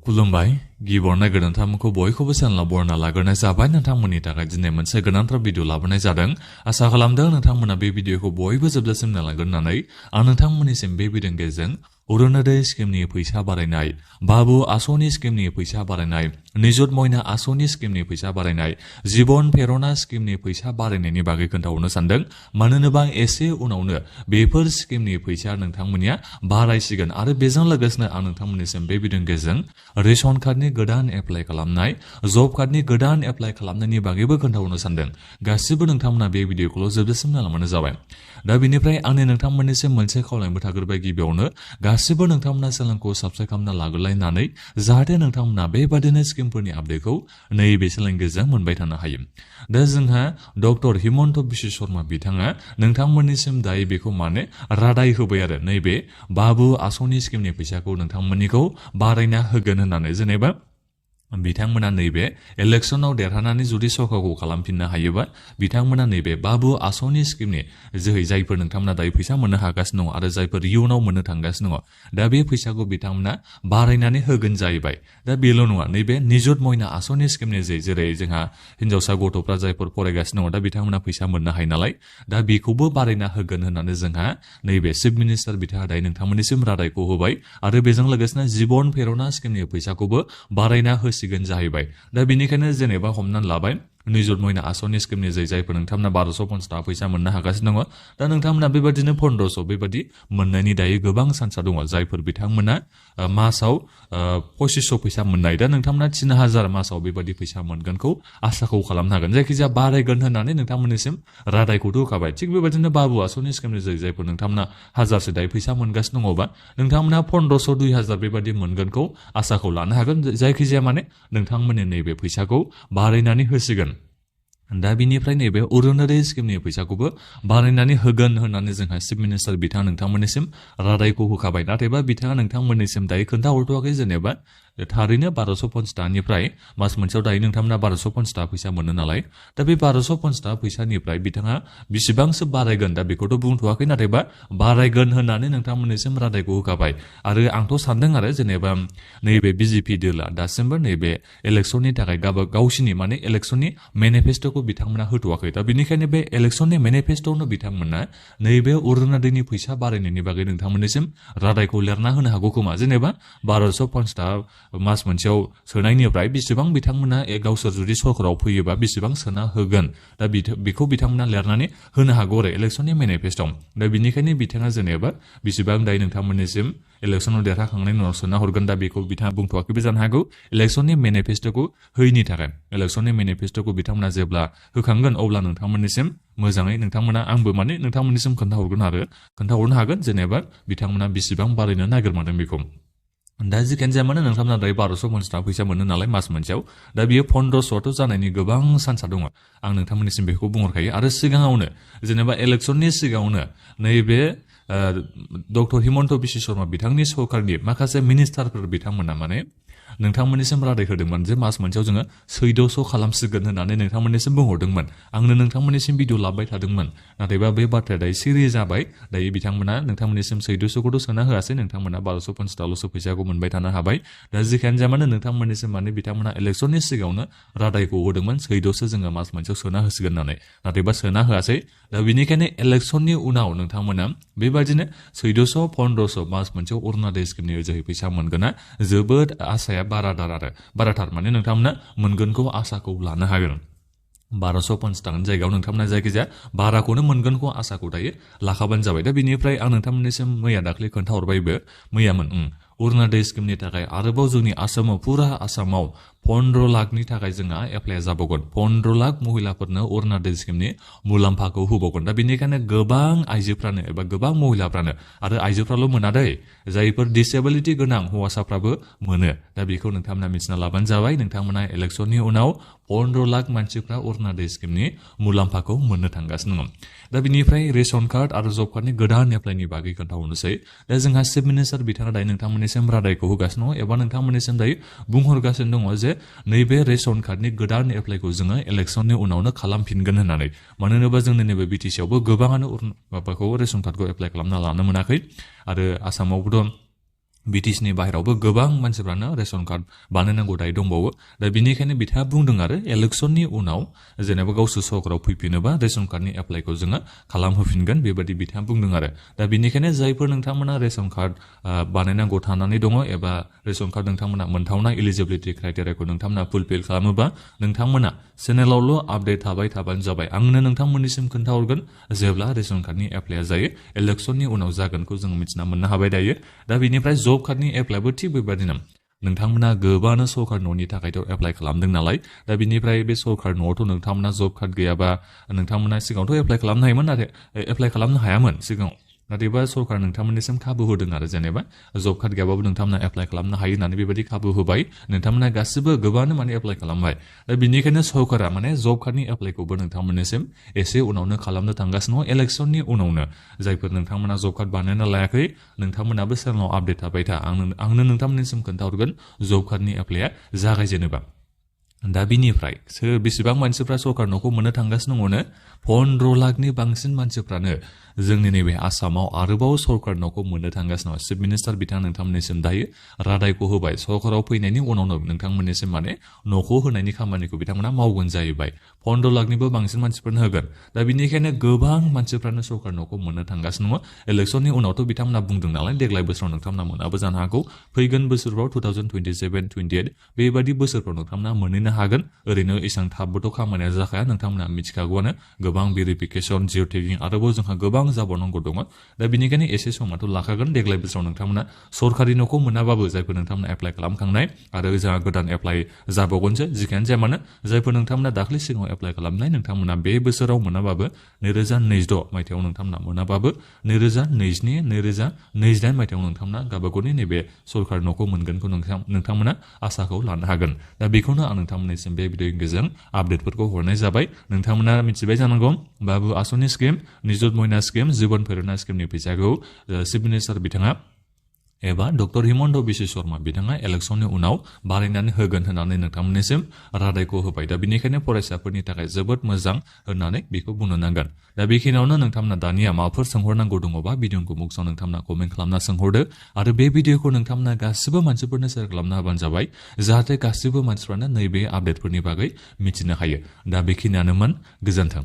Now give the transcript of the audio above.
खुलुमबाय गिबियावनो गोनांथारखौ बयखौबो चेनेलाव बरना लाग्रोनाय जाबाय नोंथांमोननि थाखाय दिनै मोनसे गोनांथार भिडिअ लाबोनाय जादों आसा खालामदों नोंथांमोना बे भिडिअखौ बयबो जोबजासिम नायलांगोन होननानै आं नोंथांमोननिसिम बे भिडिअनि गेजेरजों अरुणोदय स्किमनि फैसा बारायनाय बाबु आसनि स्किमनि फैसा बारायनाय निजुत मयना आसनि स्किमनि फैसा बारायनाय जीवन प्रेरणा स्किमनि फैसा बारायनायनि बागै खोन्थाहरनो सानदों मानो होनोबा एसे उनावनो बेफोर स्किमनि फैसा नोंथांमोननिया बारायसिगोन आरो बेजों लोगोसेनो आं नोंथांमोननिसिम बे भिडिअनि गेजेरजों रेशन कार्डनि गोदान एप्लाइ खालामनाय जब कार्डनि गोदान एप्लाइ खालामनायनि बागैबो खोन्थाहरनो सानदों गासिबो नोंथांमोना बे भिडिअखौल' जोबजासिम नायलांबानो जाबाय दा बेनिफ्राय आंनि नोंथांमोननिसिम मोनसे खावलायनोबो थाग्रोबाय गिबियावनो गासिबो नोंथांमोना चेनेलखौ साबस्क्राइब खालामना लाग्रोलायनानै जाहाथे नोंथांमोना बेबादिनो स्किमफोरनि आपडेटखौ नैबे चेनेलनि गेजेरजों मोनबाय थानो हायो दा जोंहा डक्टर हिमन्त बिश्व शर्मा बिथाङा नोंथांमोननिसिम दायो बेखौ माने रादाय होबाय आरो नैबे बाबु आसनि स्किमनि फैसाखौ नोंथांमोननिखौ बारायना होगोन होननानै जेनेबा बिथांमोना नैबे इलेक्शनाव देरहानानै जुदि सरकारखौ खालामफिननो हायोबा बिथांमोना नैबे बाबु आसनि स्किमनि जोहै जायफोर नोंथांमोना दायो फैसा मोननो हागासिनो दङ आरो जायफोर इयुनाव मोननो थांगासिनो दङ दा बे फैसाखौ बिथांमोना बारायनानै होगोन जाहैबाय दा बेल' नङा नैबे निजुत मयना आसनि स्किमनि जेरै जोंहा हिन्जावसा गथ'फ्रा जायफोर फरायगासिनो दङ दा बिथांमोना फैसा मोननो हायो नालाय दा बेखौबो बारायना होगोन होननानै जोंहा नैबे चिफ मिनिस्टार बिथाङा दायो नोंथांमोननिसिम रादायखौ होबाय आरो बेजों लोगोसेनो जीवन प्रेरणा स्किमनि फैसाखौबो बारायना होसिगोन जाहैबाय दा बेनिखायनो जेनेबा हमनानै लाबाय निजुत मयना आसनि स्किमनि जायफोर नोंथांमोना 1250 थाखा फैसा मोननो हागासिनो दङ दा नोंथांमोना बेबादिनो 1500 बेबादि मोननायनि दायो गोबां चान्सआ दङ जायफोर बिथांमोना मासाव 2500 फैसा मोननाय दा नोंथांमोना 3000 मासाव बेबादि फैसा मोनगोनखौ आसाखौ खालामनो हागोन जायखिजाया बारायगोन होननानै नोंथांमोननिसिम रादायखौथ' होखाबाय थिग बेबादिनो बाबु आसनि स्किमनि जायफोर नोंथांमोना 1000सो दायो फैसा मोनगासिनो दङबा नोंथांमोना 1500 2000 बेबादि मोनगोनखौ आसाखौ लानो हागोन जायखिजाया माने नोंथांमोननि नैबे फैसाखौ बारायनानै होसिगोन दा बिनिफ्राय नैबे अरुणोदय स्किमनि फैसाखौबो बारायनानै होगोन होननानै जोंहा चिफ मिनिस्टार बिथाङा नोंथांमोननिसिम रादायखौ होखाबाय नाथायबा बिथाङा नोंथांमोननिसिम दायो खोन्थाहरथ'वाखै जेनेबा थारैनो 1250 टाकानिफ्राय मास मोनसेयाव दायो नोंथांमोना 1250 टाका फैसा मोनो नालाय दा बे 1250 टाका फैसानिफ्राय बिथाङा बेसेबांसो बारायगोन दा बेखौथ' बुंथ'वाखै नाथायबा बारायगोन होननानै नोंथांमोननिसिम रादायखौ होखाबाय आरो आंथ' सानदों आरो जेनेबा नैबे बिजेपि दोला दासिमबो नैबे इलेक्शननि थाखाय गावसिनि माने इलेक्शननि मेनिफेस्ट'खौ बिथांमोना होथ'वाखै दा बेनिखायनो बे इलेक्शननि मेनिफेस्ट'आवनो बिथांमोना नैबे अरुणोदयनि फैसा बारायनायनि बागै नोंथांमोननिसिम रादायखौ लिरना होनो हागौ खोमा जेनेबा 1250 टाका मास मोनसेयाव सोनायनिफ्राय बेसेबां बिथांमोना गावसोर जुदि सरकाराव फैयोबा बेसेबां सोना होगोन दा बेखौ बिथांमोना लिरनानै होनो हागौ आरो इलेक्शननि मेनिफेस्ट'आव दा बेनिखायनो बिथाङा जेनेबा बेसेबां दायो नोंथांमोननिसिम इलेक्शनाव देरहाखांनायनि उनाव सोना हरगोन दा बेखौ बिथाङा बुंथ'वाखैबो जानो हागौ इलेक्शननि मेनिफेस्ट'खौ होयैनि थाखाय इलेक्शननि मेनिफेस्ट'खौ बिथांमोना जेब्ला होखांगोन अब्ला नोंथांमोननिसिम मोजाङै नोंथांमोना आंबो माने नोंथांमोननिसिम खोन्थाहरनो हागोन जेनेबा बिथांमोना बेसेबां बारायनो नागिरमादों बेखौ दा जिखियानो जाया मानो नोंथांमोना दायो 1250 टाका फैसा मोनो नालाय मास मोनसेयाव दा बियो 1500थ' जानायनि गोबां चान्सआ दङ आं नोंथांमोननिसिम बेखौ बुंहरखायो आरो सिगाङावनो जेनेबा इलेक्शननि सिगाङावनो नैबे डक्टर हिमन्त बिश्व शर्मा बिथांनि सरकारनि माखासे मिनिस्टारफोर बिथांमोना माने नोंथांमोननिसिम रादाय होदोंमोन जे मास मोनसेयाव जोङो 1400 खालामसिगोन होननानै नोंथांमोननिसिम बुंहरदोंमोन आंनो नोंथांमोननिसिम भिडिअ लाबोबाय थादोंमोन नाथायबा बे बाथ्राया दायो सिरि जाबाय दायो बिथांमोना नोंथांमोननिसिम 1400खौथ' सोना होआसै नोंथांमोना 1250 टाकाल'सो फैसाखौ मोनबाय थानो हाबाय दा जिखियानो जाया मानो नोंथांमोननिसिम माने बिथांमोना इलेक्शननि सिगाङावनो रादायखौ होदोंमोन 1400 जोङो मास मोनसेयाव सोना होसिगोन होननानै नाथायबा सोना होआसै दा बेनिखायनो इलेक्शननि उनाव नोंथांमोना बेबायदिनो 1400 1500 मास मोनसेयाव अरुणोदय स्किमनि जोहै फैसा मोनगोना जोबोद आसाया बाराथार माने नोंथांमोना मोनगोनखौ आसाखौ लानो हागोन 1250 टाकानि जायगायाव नोंथांमोना जायखिजाया बाराखौनो मोनगोनखौ आसाखौ दायो लाखाबानो जाबाय दा बेनिफ्राय आं नोंथांमोननिसिम मैया दाख्लै खोन्थाहरबायबो मैयामोन अरुणोदय स्किमनि थाखाय आरोबाव जोंनि आसामाव फुरा आसामाव 15 लाखनि थाखाय जोंहा एप्लाइ जाबावगोन 15 लाख महिलाफोरनो अरुणोदय स्किमनि मुलाम्फाखौ होबावगोन दा बेनिखायनो गोबां आइजोफ्रानो एबा गोबां महिलाफ्रानो आरो आइजोफ्राल' मोना दै जायफोर डिसेबिलिटि गोनां हौवासाफ्राबो मोनो दा बेखौ नोंथांमोना मिथिना लाबानो जाबाय नोंथांमोना इलेक्शननि उनाव 15 लाख मानसिफ्रा अरुणोदय स्किमनि मुलाम्फाखौ मोननो थांगासिनो दङ दा बिनिफ्राय रेशन कार्ड आरो जब कार्डनि गोदान एप्लाइनि बागै खोन्थाहरनोसै दा जोंहा चिफ मिनिस्टार बिथाङा दायो नोंथांमोननिसिम रादायखौ होगासिनो दङ एबा नोंथांमोननिसिम दायो बुंहरगासिनो दङ जे नैबे रेशन कार्डनि गोदान एप्लाइखौ जोङो इलेक्शननि उनावनो खालामफिनगोन होननानै मानो होनोबा जोंनि नैबे बिटिसिआवबो गोबाङानो रेशन कार्डखौ एप्लाइ खालामना लानो मोनाखै आरो आसामावबोथ' BTC नि बाहेरावबो गोबां मानसिफ्रानो रेशन कार्ड बानायनांगौ दायो दंबावो दा बिनिखायनो बिथाङा बुंदों आरो इलेक्शननि उनाव जेनेबा गावसोर सरकाराव फैफिनोबा रेशन कार्डनि एप्लाइखौ जोङो खालामहोफिनगोन बेबायदि बिथाङा बुंदों आरो दा बिनिखायनो जायफोर नोंथांमोना रेशन कार्ड बानायनांगौ थानानै दङ एबा रेशन कार्ड नोंथांमोना मोनथावना एलिजिबिलिटि क्राइटेरियाखौ नोंथांमोना फुलफिल खालामोबा नोंथांमोना चेनेलावल' आपडेट थाबाय थाबानो जाबाय आंनो नोंथांमोननिसिम खोन्थाहरगोन जेब्ला रेशन कार्डनि एप्लाइया जायो इलेक्शननि उनाव जागोनखौ जों मिथिना मोननो हाबाय दायो दा बिनिफ्राय जब कार्डनि एप्लाइबो थिग बेबायदिनो नोंथांमोना गोबानो सरकार न'नि थाखायथ' एप्लाइ खालामदों नालाय दा बिनिफ्राय बे सरकार न'आवथ' नोंथांमोना जब कार्ड गैयाबा नोंथांमोना सिगाङावथ' एप्लाइ खालामनो हायोमोन नाथाय एप्लाइ खालामनो हायामोन सिगाङाव नाथायबा सरकार नोंथांमोननिसिम खाबु होदों आरो जेनेबा जब कार्ड गैयाबाबो नोंथांमोना एप्लाइ खालामनो हायो होननानै बेबायदि खाबु होबाय नोंथांमोना गासिबो गोबाङानो माने एप्लाइ खालामबाय दा बिनिखायनो सरकारा माने जब कार्डनि एप्लाइखौबो नोंथांमोननिसिम एसे उनावनो खालामनो थांगासिनो दङ इलेक्शननि उनावनो जायफोर नोंथांमोना जब कार्ड बानायना लायाखै नोंथांमोनाबो चेनेलाव आपडेट थाबाय था आंनो नोंथांमोननिसिम खोन्थाहरगोन जब कार्डनि एप्लाइया जागायजेनोबा दा बिनिफ्राय बेसेबां मानसिफ्रा सरकार न'खौ मोननो थांगासिनो दङनो 15 लाखनि बांसिन मानसिफ्रानो जोंनि नैबे आसामाव आरोबाव सरकार न'खौ मोननो थांगासिनो दङ चिफ मिनिस्टार बिथाङा नोंथांमोननिसिम दायो रादायखौ होबाय सरकाराव फैनायनि उनावनो नोंथांमोननिसिम माने न'खौ होनायनि खामानिखौ बिथांमोना मावगोन जाहैबाय 15 लाखनिबो बांसिन मानसिफोरनो होगोन दा बिनिखायनो गोबां मानसिफ्रानो सरकार न'खौ मोननो थांगासिनो दङ इलेक्शननि उनावथ' बिथांमोना बुंदों नालाय देग्लाय बोसोराव नोंथांमोना मोनाबो जानो हागौ फैगोन बोसोरफ्राव 2027-28 बेबायदि बोसोरफ्राव नोंथांमोना मोनहैनो हागोन ओरैनो इसां थाबबोथ' खामानिया जाखाया नोंथांमोना मिथिखागौआनो गोबां भेरिफिकेसन जिअ टेगिं आरोबाव जोंहा गोबां जाबावनांगौ दङ दा बिनिखायनो एसे समाथ' लाखागोन देग्लाय बोसोराव नोंथांमोना सरकारि न'खौ मोनाबाबो जायफोर नोंथांमोना एप्लाइ खालामखांनाय आरो जोंहा गोदान एप्लाइ जाबावगोनसो जिखियानो जाया मानो जायफोर नोंथांमोना दाख्लै सिगाङाव एप्लाइ खालामनाय नोंथांमोना बे बोसोराव मोनाबाबो 2026 मायथाइयाव नोंथांमोना मोनाबाबो 2027 मायथाइयाव नोंथांमोना गावबागावनि नैबे सरकार न'खौ मोनगोनखौ नोंथांमोना आसाखौ लानो हागोन दा बेखौनो आं नोंथांमोननिसिम बे भिडिअनि गेजेरजों आपडेटफोरखौ हरनाय जाबाय नोंथांमोना मिथिबाय जानांगौ बाबु आसनि स्किम निजुत मयना स्किम जीवन प्रेरणा स्किमनि फैसाखौ चिफ मिनिस्टार बिथाङा एबा डक्टर हिमन्त बिश्व शर्मा बिथाङा इलेक्शननि उनाव बारायनानै होगोन होननानै नोंथांमोननिसिम रादायखौ होबाय दा बिनिखायनो फरायसाफोरनि थाखाय जोबोद मोजां होननानै बेखौ बुंनो नांगोन दा बेखिनियावनो नोंथांमोना दानिया माबाफोर सोंहरनांगौ दङबा भिडिअखौ मुक्सआव नोंथांमोना कमेन्ट खालामना सोंहरदो आरो बे भिडिअखौ नोंथांमोना गासिबो मानसिफोरनो शेयार खालामना होबानो जाबाय जाहाथे गासिबो मानसिफ्रानो नैबे आपडेटफोरनि बागै मिथिनो हायो दा बेखिनियानोमोन गोजोन्थों